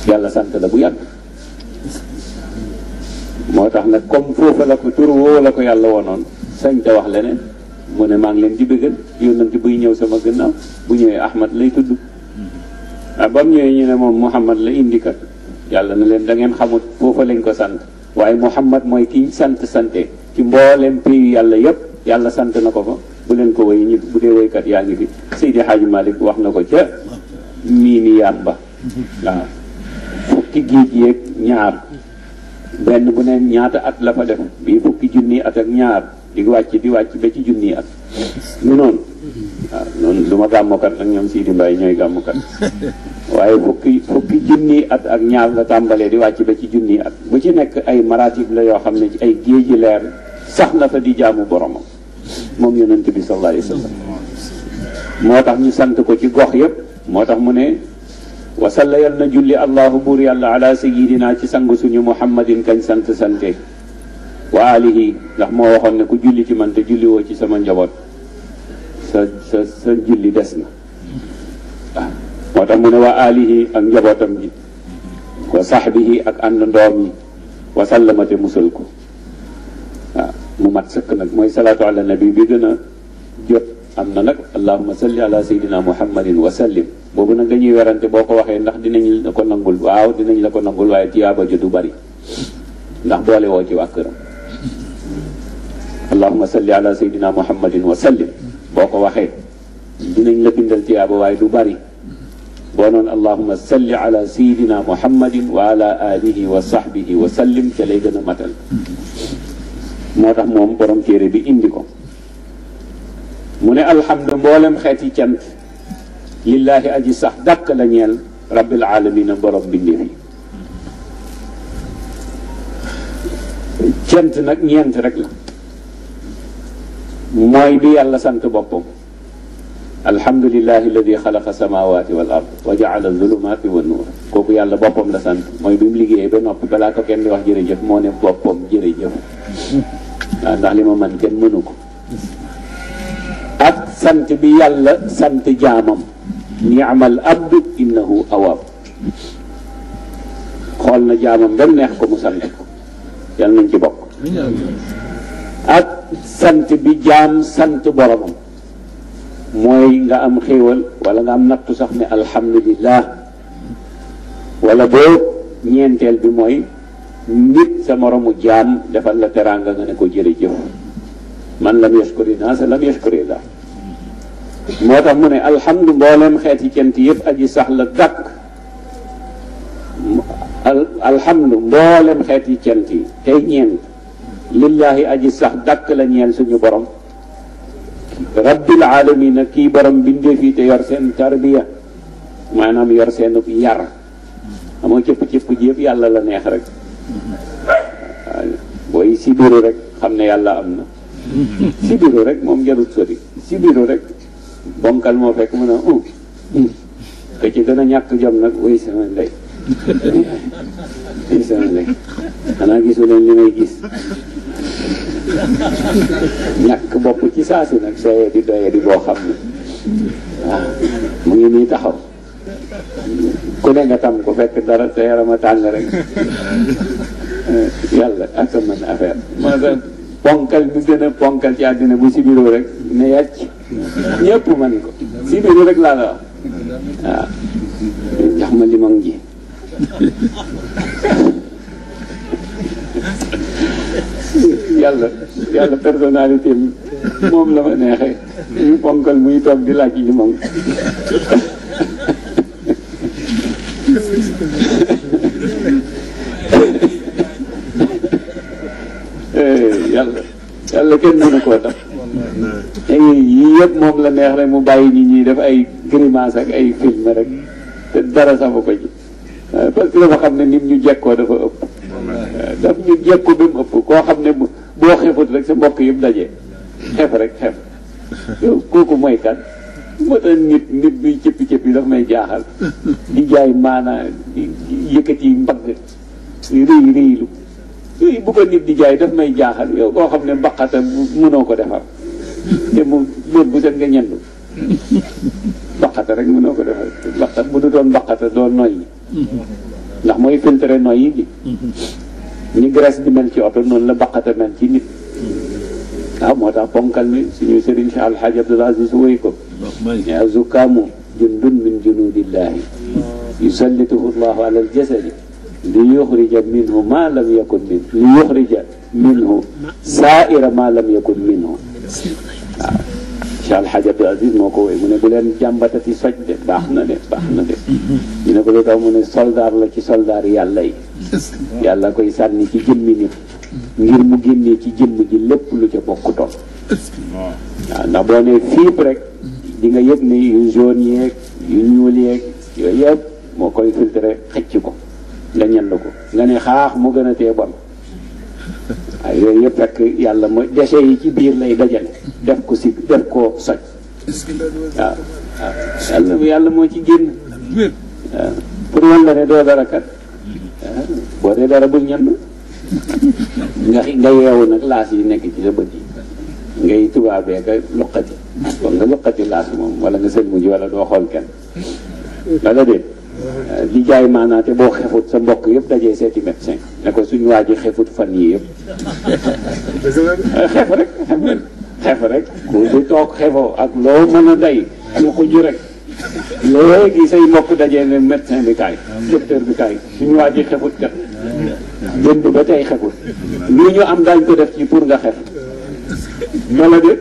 yàlla sant la bu yàgg. moo tax nag comme foofa la ko tur woo la ko yàlla wonoon sañ te wax leneen mu ne maa ngi leen di bëggal yónnent buy ñëw sama gannaaw bu ñëwee Ahmad lay tudd ba mu ñëwee ñu ne moom Muhammad la indi kat yàlla na leen da ngeen xamut foofa lañ ko sant waaye Muhammad mooy ki sante ci mboolem pays yàlla yëpp yàlla sant na ko fa bu leen ko woy ñi bu dee woykat yaa ngi fi Seydi Hadji Malick wax na ko ca miimi yàmba waaw fukki géej yeeg ñaar benn bu ne ñaata at la fa def bii fukki junni at ak ñaar di wàcc ba ci junni at lu noonu waaw noonu lu ma gàmmukat nag ñoom Sidi Mbaye ñooy gàmmukat waaye fukki junni at ak ñaar la tàmbalee di wàcc ba ci junni at bu ci nekk ay maratib la yoo xam ne ci ay géeji leer sax na fa di jaamu boromam moom yonent bi sallallahu alayhi wa sallam moo tax ñu sant ko ci gox yëpp moo tax mu ne wasalla yal na julli allahu buur yàlla ala sayidina ci sang suñu muhammadin kañ sante wa alihi ndax moo waxoon ne ku julli ci man te julli woo ci sama njaboot sa julli des na waaw moo tax mu ne wa alihi ak njabootam ji wa sahbihi ak ànd ndoom yi wa sallamate musal ko waaw mu mat sëkk nag mooy salaatu ala nabi bi gën a jot am na nag allahumma salli ala sayidina muhammadin wa sallim boobu nag dañuy werante boo ko waxee ndax dinañ la ko nangul waaw dinañ la ko nangul waaye tiyaaba ju du bari ndax boole woo ci waa këram allahumma salli ala sayidina muhammadin wa sallim boo ko waxee dinañ la bindal tiyaaba waaye du bari boo noon allahumma salli ala sayidina muhammadin wa ala alihi wa sahbihi wa sallim ca lay gën a matal moo tax moom borom téere bi indi ko mu ne alhamdu mboolem xeeti cant lillahi aji sax dàkk la ñeel rabbil alamina borom bindéef yi cant nag ñeent rek la mooy bi yàlla sant boppam alhamdulillahi alladi xalaqa samawati wal ard wa jaala zulumati wa nuur kooku yàlla boppam la sant mooy bi mu liggéeyee ba noppi balaa ko kenn di wax jërëjëf moo ne boppam jërëjëf waaw ndax li ma man kenn mënu ko ak sant bi yàlla sant jaamam ni'mal abdu innahu awab xool na jaamam ba neex ko mu sant ko yàlla nañ ci bokk ak sant bi jaam sant boromam mooy nga am xéewal wala nga am nattu sax ne alhamdulillah wala boo ñeenteel bi mooy nit sa moromu jaam defal la teraanga nga ne ko jërëjëf man lam yashkuri naas lam yashkuri la moo tax mu ne alhamdu mboolem xeeti cant yëpp aji sax la dakk alhamdu mboolem xeeti cant yi tey ñeent lillahi aji sax dakk la ñeel suñu borom rabbil alamina kii borom bindee fii te yor seen tarbiya maanaam yor seen yar amoo cëpp-cëpp ji yëpp yàlla la neex rek waaw booy sibiru rek xam ne yàlla am na sibiru rek moom jarut sori sibiru rek bonkal moo fekk mu ne ka ci gën a ñàkk jom nag way sama ndey way sama ndey xanaa gisu leen li may gis ñàkk bopp ci saasi nag sooyee di doyee di boo xam ne waaw mu ngi nii taxaw ku ne nga tam ko fekk dara sa yarama tàng rek yàlla ak sa mën affaire moo tax ponkal bi gën a ponkal ci àddina bu sibiru rek ne yàcc ñëpp man ko sibiru rek laa la wax waaw jox ma limon ji yàlla personnalité moom la ma neexee ñu ponkal muy toog di laaj limon yàlla kenn mënu koo tax yii yëpp moom la neex rek mu bàyyi nit ñi def ay grimace ak ay film rek te dara safu ko ci parce que dafa xam ne nit ñu jekkoo dafa ëpp daf ñu jekku bi mu ëpp koo xam ne boo xefut rek sa mbokk yëpp daje xef rek xef yow kooku mooy kan moo tax nit biy cëppi-cëppi daf may jaaxal di jaay maanaa di yëkkati mbagg rëylu yooyu bu ko nit di jaay daf may jaaxal yow koo xam ne mbaqata mënoo ko defar te mu bët bu set nga ñendu mbaqata rek mënoo ko defar mbaqat bu du doon mbaqata doo noyyi ndax mooy filtre noyyi gi ni graisse di mel ci oto noonu la baqata mel ci nit waaw moo tax ponkal mi suñu sëriñ si alxaaj Abdul Aziz wéy ko ya zukaamu jundun min junudillahi yusallituhu llahu ala aljasadi li yuxrija minhu ma lam yakun minhu li yuxrija minhu saaira ma lam yakun minhu waaw Cheikh Alxaaj Abdul Aziz moo ko wéy mu ne bu leen jàmbatati soj de baax na de baax na de ñu ne ko lu tax mu ne soldaar la ci soldaar yàlla yi yàlla koy sànni ci jëmmi nit ngir mu génnee ci jëmm ji lépp lu ca bokkutoon waaw ndax boo ne fiib rek di nga yëg ne yu jaune yeeg yu ñuul yeeg yooyu yëpp moo koy filtré xëcc ko nga ñand ko nga ne xaax mu gën a tee bon waaye yooyu yëpp fekk yàlla mooy déchets yi ci biir lay dajale def ko si def ko soj waaw waaw yàlla moo ci génn waaw pour wan la ne doo dara kat boo dee dara bul ñand nga yeewu nag laas yi nekk ci sa bët yi ngay tubaabee ka luqati kon nga luqati laas moom wala nga sën mujj wala doo xool kenn wala déet di jaay maanaate boo xefut sa mbokk yëpp dajee seeti médecin ne ko suñu waa ji xefut fan yii yëpp xef rek ku du toog xefoo ak loo mën a day mu xuju rek léegi say mbokk dajee ne médecin bi kaay docteur bi kaay suñu waa ji xefut kat démb ba tey xefut lu ñu am daañ ko def ci pour nga xef wala déet